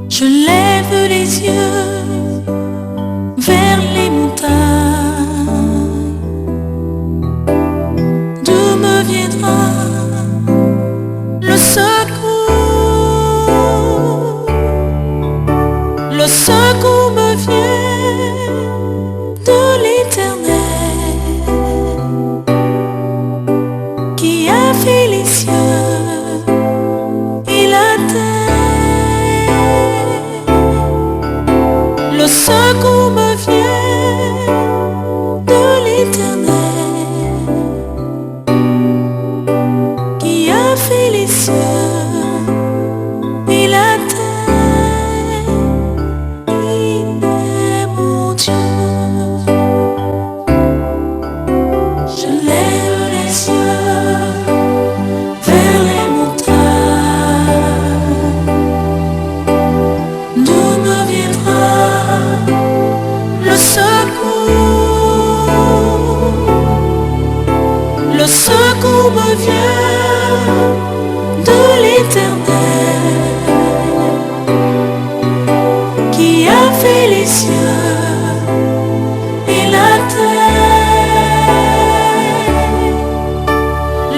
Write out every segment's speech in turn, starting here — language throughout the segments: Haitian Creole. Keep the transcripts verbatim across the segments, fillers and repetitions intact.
Je lève les yeux vers les montagnes. D'où me viendra le secours? Le secours me vient de l'Éternel qui a fait les cieux et la terre. Le secours me vient de l'Éternel qui a fait les cieux et la terre. Il est mon Dieu. Je lève les yeux vers les montagnes. D'où me viendra le secours? Le secours me vient de l'Éternel qui a fait les cieux et la terre.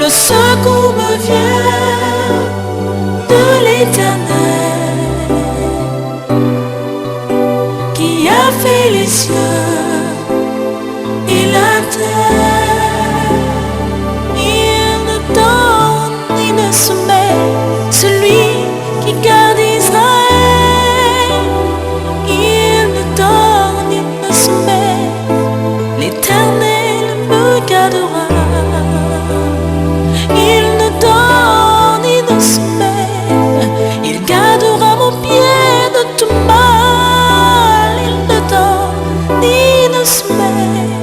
Le secours me vient de l'Éternel qui a fait les cieux et la terre. Il ne dort ni ne sommeille, celui qui garde Israël. Il ne dort ni ne sommeille, l'Éternel me gardera. Il ne dort ni ne sommeille, il gardera mon pied de tout mal. Il ne dort ni ne sommeille,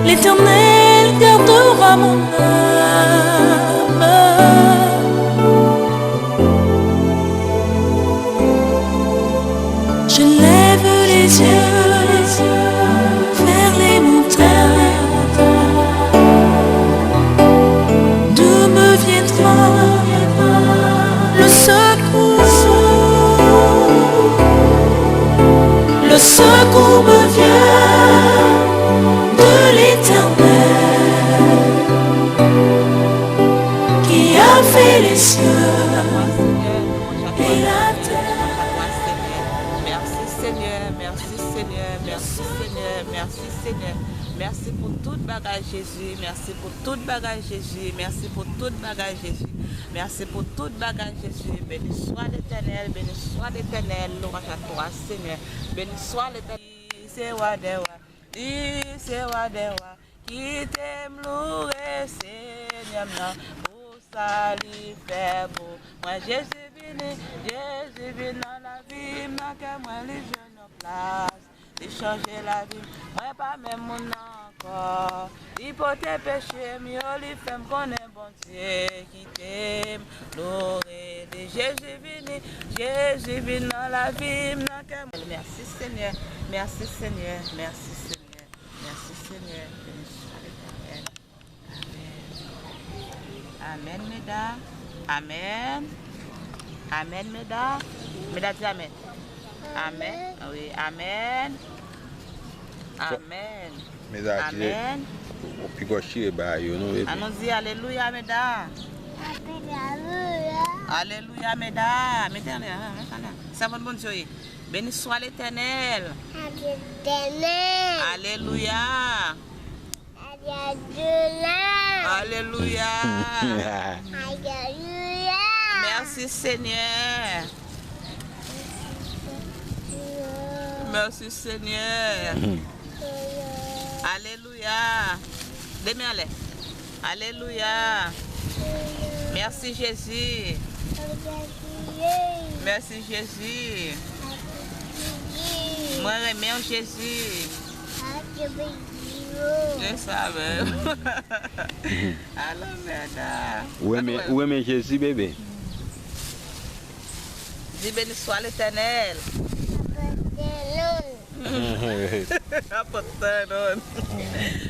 l'Éternel gardera mon âme. Je lève les yeux vers les montagnes. D'où me viendra le secours? Le secours me vient de l'Éternel qui a fait les cieux et la terre. Mèsi, Senyè. Mèsi, Senyè. Mèsi, Senyè. Mèsi, Senyè. Mèsi pou tout bagay, Jezi. Mèsi pou tout bagay, Jezi. Mèsi pou tout bagay, Jezi. Mèsi pou tout bagay, Jezi. Beni swa Letènèl, beni swa Letènèl. Lwaj a twa, Senyè. Beni swa Letènèl. Li se Wa dè wa. Li se Wa dè wa. Kite m loure Senyè m nan pou sa li fè pou mwen. Jezi vini, Jezi vin nan lavi m, nan kè mwen li jwenn yon plas. Li chanje lavi m, mwen pa menm moun nan ankò. Li pote peche m yo, li fè m konnen Bondye kite m loure li. Jezi vini, Jezi vin nan lavi m, nan kè mwen. Mèsi Senyè, mèsi Senyè, mèsi Senyè. Mèsi, Senyè. Beni swa Letènèl. Amèn. Amèn, Meda. Amèn. Amèn, Meda. Meda, di amèn. Amèn. Wi, amèn. Amèn. Meda, kite. Amèn. Ou pi gòch tire ba yo, non, bebe. Ann nou di alelouya, Meda. Alelouya. Alelouya, Meda. Mete anlè, anlè, anlè. Sèvant Bondye w ye. Beni swa Letènèl. Letènèl. Alelouya. Alelouya. Alelouya. Alelouya. Mèsi, Senyè. Mèsi, Senyè. Alelouya. Alelouya. De men anlè. Alelouya. Mèsi, Jezi. Mèsi, Jezi. Mwen renmen w, Jezi. Se sa menm. Alo, Meda. Ou renmen, ou renmen Jezi, bebe? Di beni swa Letènèl. Apot tanon.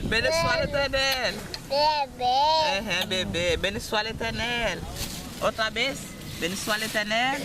Béni soit l'Éternel. Bébé. Ehe, bebe. Béni soit l'Éternel. Otra vez. Béni soit l'Éternel.